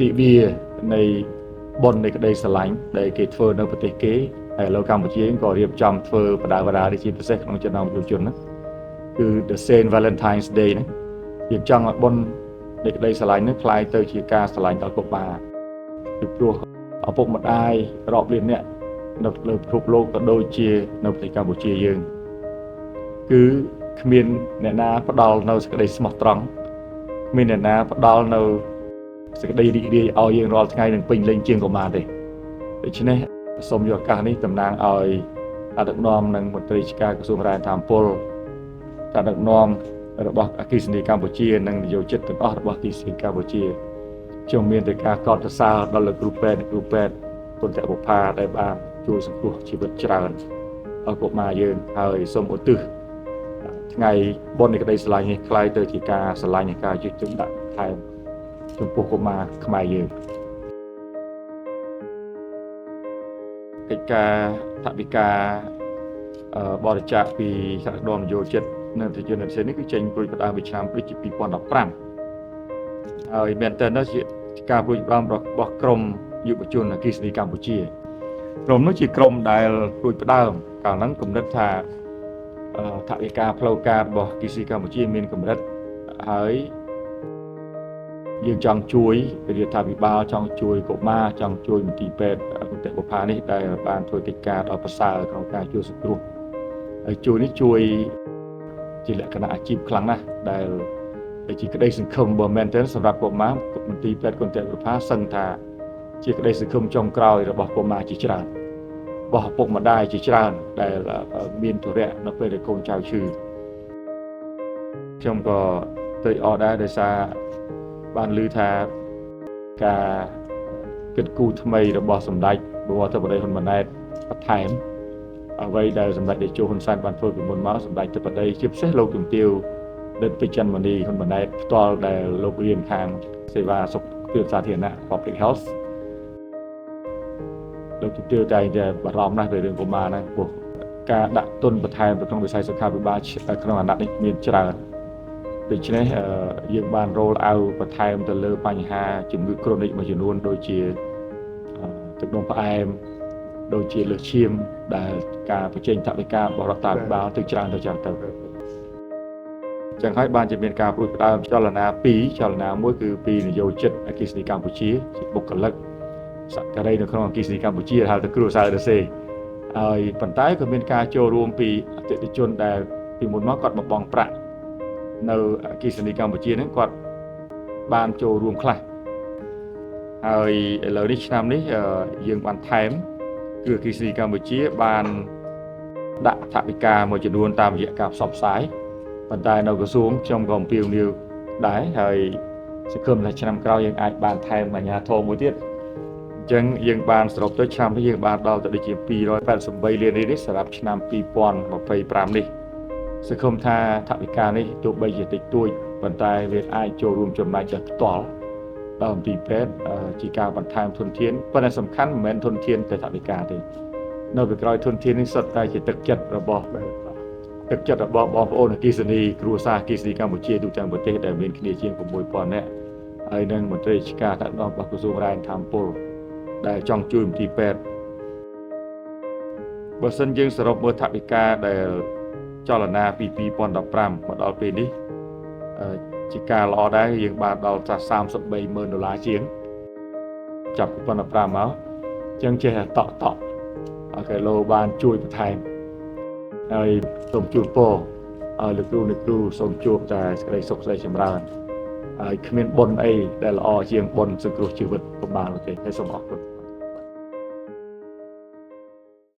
ទិវានៃបុណ្យនៃក្តីស្រឡាញ់ដែលគេធ្វើនៅប្រទេសគេហើយឥឡូវកម្ពុជាក៏រៀបចំធ្វើបដាបដានេះជាពិសេសក្នុងចំណោមយុវជនណាគឺ The Saint Valentine's Day ហ្នឹងយើងចង់ឲ្យបុណ្យនៃក្តីស្រឡាញ់ហ្នឹងក្លាយទៅជាការស្រឡាញ់ដល់កុមារពីព្រោះឪពុកម្ដាយរាប់លានអ្នកនៅលើពិភពលោកក៏ដូចជានៅប្រទេសកម្ពុជាយើងគឺគ្មានអ្នកណាផ្ដល់នៅសេចក្តីស្មោះត្រង់គ្មានអ្នកណាផ្ដល់នៅសេចក្តីរីករាយឲ្យយើងរាល់ថ្ងៃនឹងពេញលេញជាងកុមារទេដូច្នេះសូមយកឱកាសនេះតំណាងឲ្យថ្នាក់ដឹកនាំនិងមន្ត្រីរាជការក្រសួងរាយធម្មពលថ្នាក់ដឹកនាំរបស់អគ្គិសនីកម្ពុជានិងនយោជិតទាំងអស់របស់អគ្គិសនីកម្ពុជាខ្ញុំមានតែការកោតសរសើរដល់លោកគ្រូពេទ្យនិងគ្រូពេទ្យគុណបុប្ផាដែលបានជួយសង្គ្រោះជីវិតច្រើនដល់កុមារយើងហើយសូមឧទ្ទិសថ្ងៃបុណ្យនៃក្តីស្រឡាញ់នេះក្លាយទៅជាការស្រឡាញ់និងការយកចិត្តដាក់ថែមចំពោះកុមារខ្មែរយើងកិច្ចការថវិកាបរិច្ចាគពីសហគមន៍នយោជិតនិងប្រជាជនផ្សេងនេះគឺចេញព្រួយផ្ដើមពីឆ្នាំដូចជា2015ហើយមែនតើនោះជាការព្រួយផ្ដើមរបស់ក្រមយុវជនអគ្គិសនីកម្ពុជាក្រុមនោះជាក្រុមដែលព្រួយផ្ដើមកាលហ្នឹងគំនិតថាថវិកាផ្លូវការរបស់អគ្គិសនីកម្ពុជាមានកម្រិតហើយយើងចង់ជួយរាជរដ្ឋាភិបាលចង់ជួយកុមារចង់ជួយមន្ទីរពេទ្យគន្ទបុប្ផានេះដែលបានធ្វើកិច្ចការដ៏ប្រសើរក្នុងការជួយសង្គ្រោះហើយជួយនេះជួយជាលក្ខណៈអាជីពខ្លាំងណាស់ដែលជាក្តីសង្ឃឹមបើមែនទែនសម្រាប់កុមារមន្ទីរពេទ្យគន្ទបុប្ផាសឹងថាជាក្តីសង្ឃឹមចុងក្រោយរបស់កុមារជាច្រើនរបស់ឪពុកម្ដាយជាច្រើនដែលមានធុរៈនៅពេលដែលកូនចៅឈឺខ្ញុំក៏ត្រេកអរដែរដោយសារបានឮថាការគិតគូរថ្មីរបស់សម្ដេចបវរធិបតីហ៊ុនម៉ាណែតបន្ថែមអ្វីដែលសម្ដេចតេជោហ៊ុនសែនបានធ្វើពីមុនមកសម្ដេចធិបតីជាពិសេសលោកជំទាវដិតពេជ្រច័ន្ទមនីហ៊ុនម៉ាណែតផ្ទាល់ដែលលោករៀនខាងសេវាសុខភាពសាធារណៈ Public Health លោកជំទាវតែងតែបារម្ភណាស់ពីរឿងកុមារហ្នឹងព្រោះការដាក់ទុនបន្ថែមទៅក្នុងវិស័យសុខាភិបាលក្នុងអាណត្តិនេះមានច្រើនដូច្នេះយើងបាន roll out បន្ថែមទៅលើបញ្ហាជំងឺគ្រូនិកមួយចំនួនដូចជាទឹកនោមផ្អែមដូចជាលើសឈាមដែលការបញ្ចេញថវិការបស់រដ្ឋាភិបាលទៅច្រើនទៅច្រើនទៅចឹងហើយបានជាមានការព្រួយផ្ដើមចលនាពីរចលនាមួយគឺពីនយោជិតអគ្គិសនីកម្ពុជាជាបុគ្គលិកសក្ការីនៅក្នុងអគ្គិសនីកម្ពុជាហៅថាគ្រួសាររសេហើយប៉ុន្តែក៏មានការចូលរួមពីអតិថិជនដែលពីមុនមកគាត់បង់ប្រាក់នៅអគ្គិសនីកម្ពុជាហ្នឹងគាត់បានចូលរួមខ្លះហើយឥឡូវនេះឆ្នាំនេះយើងបានថែមគឺអគ្គិសនីកម្ពុជាបានដាក់ថវិកាមួយចំនួនតាមរយៈការផ្សព្វផ្សាយប៉ុន្តែនៅក្រសួងខ្ញុំក៏អំពាវនាវដែរហើយសង្ឃឹមថាឆ្នាំក្រោយយើងអាចបានថែមអាជ្ញាធរមួយទៀតអញ្ចឹងយើងបានសរុបទៅឆ្នាំនេះយើងបានដល់ទៅដូចជា283លានរៀលនេះសម្រាប់ឆ្នាំ2025នេះសង្ឃឹមថាថវិកានេះទោះបីជាតិចតួចប៉ុន្តែវាអាចចូលរួមចំណែកដោយផ្ទាល់ដល់មន្ទីរពេទ្យជាការបន្ថែមធនធានប៉ុន្តែសំខាន់មិនមែនធនធានតែថវិកាទេនៅពីក្រោយធនធាននេះសុទ្ធតែជាទឹកចិត្តរបស់បងប្អូនអគ្គិសនីគ្រួសារអគ្គិសនីកម្ពុជាទូទាំងប្រទេសដែលមានគ្នាជាង6000នាក់ហើយនិងមន្ត្រីរាជការថ្នាក់ដឹកនាំរបស់ក្រសួងរ៉ែធម្មពលដែលចង់ជួយមន្ទីរពេទ្យបើសិនយើងសរុបមើលថវិកាដែលចលនាពី2015មកដល់ពេលនេះជាការល្អដែរយើងបានដល់330,000ដុល្លារជាងចាប់2015មកអញ្ចឹងចេះតែតក់អូខេលោបានជួយបន្ថែមហើយសូមជូនពរឲ្យលោកគ្រូអ្នកគ្រូសូមជួបតែសេចក្តីសុខសេចក្តីចម្រើនហើយគ្មានបុណ្យអីដែលល្អជាងបុណ្យសង្គ្រោះជីវិតកុមារនោះទេហើយសូមអរគុណ។